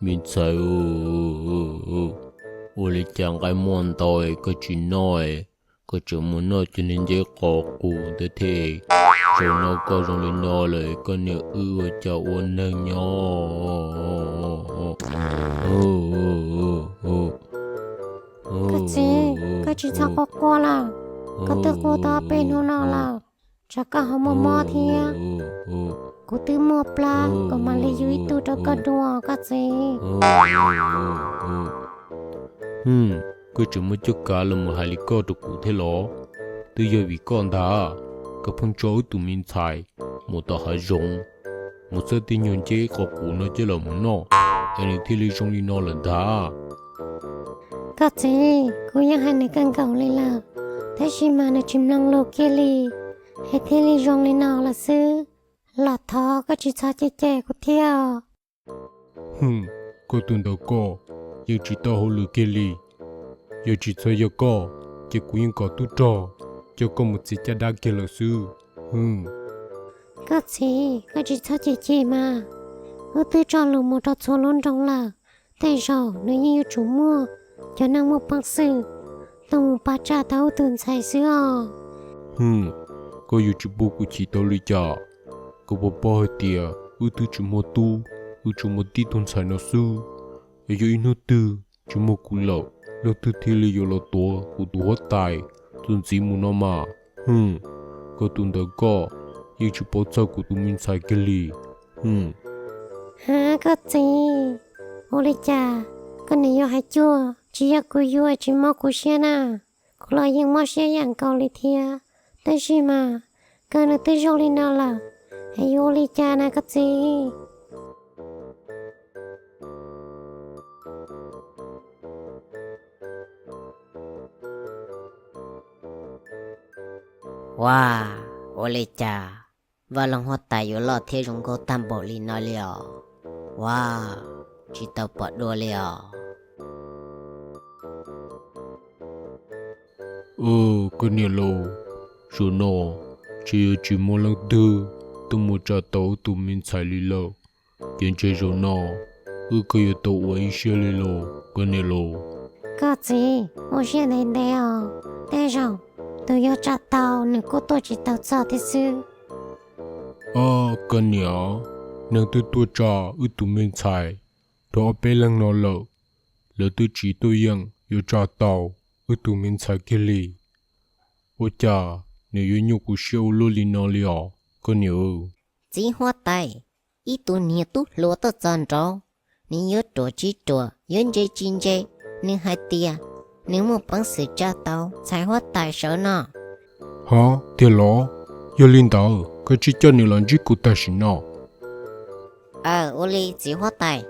Me ntxhais, ua li cas nqaij muaj ntau koj tsis noj, koj tseem mus noj cov niag nceb qos qus ntawd thiab? Zaum no koj zoo li no lawm koj niam wb ua cas ua neeg nyob? Koj txiv, koj tsis txhob quaj quaj lawm, koj twb quaj tau peb hnub no lawm, tsam koj ho muaj mob thiab. Kuv twb muaj plab kom mam li yug ib tug rau koj dua koj txiv. Koj tseem muaj cuab kav los mus hais li koj rau kuv thiab los? Twb yog vim koj ntag, koj pheej tso wb tus me ntxhais mus tom hav zoov, mus txhawb tej nyuag nceb qos qus no coj los mus noj, es nws thiaj li zoo li no lawm ntag. Koj txiv, kuv yeej hais nws kawg nkaus li lawm, tab sis mas nws tsis mloog lus kiag li, es thiaj li zoo li no lawm xwb. Los thov koj tsis txhob cem cem kuv thiab. Hwm, koj tus ntawd koj yeej tsis tau hauj lwm kiag li. Yog tsis txhob yog koj, ces kuv yeej kom tub rog coj koj mus txiav caj dab kiag lawm xwb. Hwm. Koj txiv, koj tsis txhob cem cem mas, wb twb tso lus mus rau txhua lub nroog lawm, tej zaum nws yeej yuav tsum muaj cov neeg muaj peev xwm tuaj mus pab tsa tau wb tus ntxhais xwb os. Hwm, koj yuav tsis pub kuv chim tau li cas? Koj puas paub hais tias wb twb tsis muaj tub, wb tsuas muaj tib tug ntxhais no xwb? Es yog ib hnub twg tsis muaj kuv lawm, leej twg thiaj li yuav los tuav kuv tus huab tais txuas ntxiv mus no mas? Hwm, koj tus ntawd koj yeej tsis paub txog kuv tus me ntxhais kiag li. Hwm. Ha, koj txiv, ua li cas koj niam yuav hais cuag tsis yog kuv yuav tsis mob kuv siab na? Kuv los yeej mob siab yam nkaus li thiab, tab sis mas kawg nws twb zoo li no lawm, es yuav ua li cas na koj txiv? Ua, ua li cas vaj loog huab tais yuav loj thiab zoo nkauj tag npaum li no li os? Ua, tsis tau pom dua li os. Koj niam laus, zaum no tseem yuav tsis muaj leej twg tuaj mus tsa tau wb tus me ntxhais li lawm, ces ntshe zaum no wb kuj yuav tau ua ib siab li lauj koj niam laus. Koj txiv, ua siab ntev ntev os, tej zaum tus yuav tsa tau nws kuj tuaj tsis tau txog thiab xwb. Koj niam, neeg twb tuaj tsa wb tus me ntxhais rau ob peb leeg no lawm, lawv twb tsis tuaj yeem yuav tsa tau wb tus me ntxhais kiag li. Ua cas nws yuav nyuaj kuv siab ua luaj li no li os koj niam? Txiv huab tais, ib tug niag tub hluas tuaj txog nraud, nws yuav ruam tsis ruam, yuav ntse tsis ntse, nws hais tias nws muaj peev xwm tsa tau ntxhais huab tais sawv no. Ha, tiag los? Yog li ntawd koj cia li coj nws los ntsib kuv tam sim no. Aw, ua li txiv huab tais.